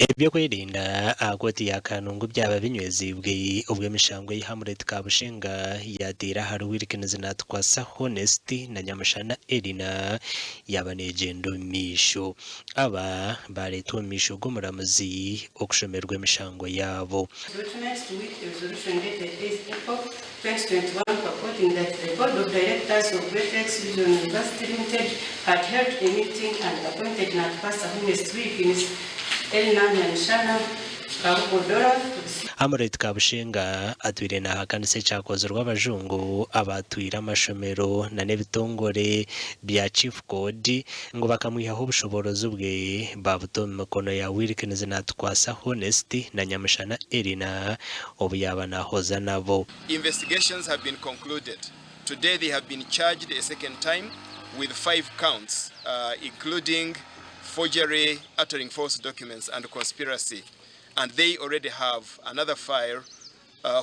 Eby'okwerinda aha kooti ya Kanungu byaba binyweziibwe obwo emishango ei Hamlet Kabushenga yaateire ahari Wilkins Natukwasa Honest na Nyamushana Elina yaaba neegyenda omu maisho. Aba baareetwa omu maisho g'omuramuzi okushomerwa emishango yaabo. Documents to which a resolution dated 8th April 2021 purporting that the board of directors of Great Lakes Regional University Limited had held a meeting and appointed Natukwasa Honest Wilkins Elna Nyamushana Kabugo Dorah to the Hamlet Kabushenga atwire nahakanisa ekyakozirwe abajungu abatwire amashomero na n'ebitongore bya Chief Code ngu bakamwihaho obushoboorozi bwe babuta omu mikono ya Wilkins Natukwasa Honest na Nyamushana Elina obu yaaba nahoza nabo. Investigations have been concluded. Today they have been charged a second time with 5 counts including forgery, uttering false documents and conspiracy and they already have another file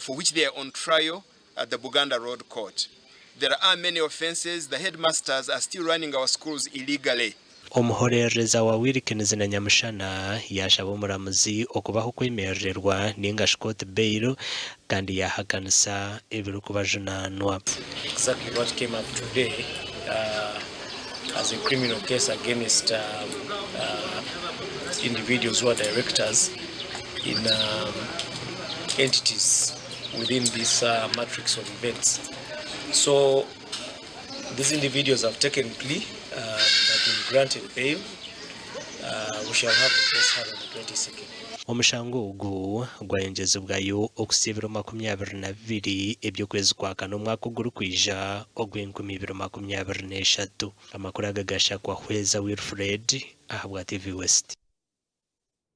for which they are on trial at the Buganda Road Court. There are many offences, the headmasters are still running our schools illegally. Omuhorerereza wa Wilkins na Nyamushana yaashaba omuramuzi okubaha okwemerererwa ninga shi court bail kandi yaahakanisa ebirikubajunaanwa. Exactly what came up today as a criminal case against individuals who are directors in entities within this matrix of events. So these individuals have taken plea, have been granted bail. We shall have the case heard on the 22nd. Omushango ogu gwayongyezibwayo okuhitsya ebiro 22 eby'okwezi kwa kana omwaka ogurikwija ogw'enkumi ibiri 23. Amakuru aga gashakwa Hweza Wilfred ahabwa TV West.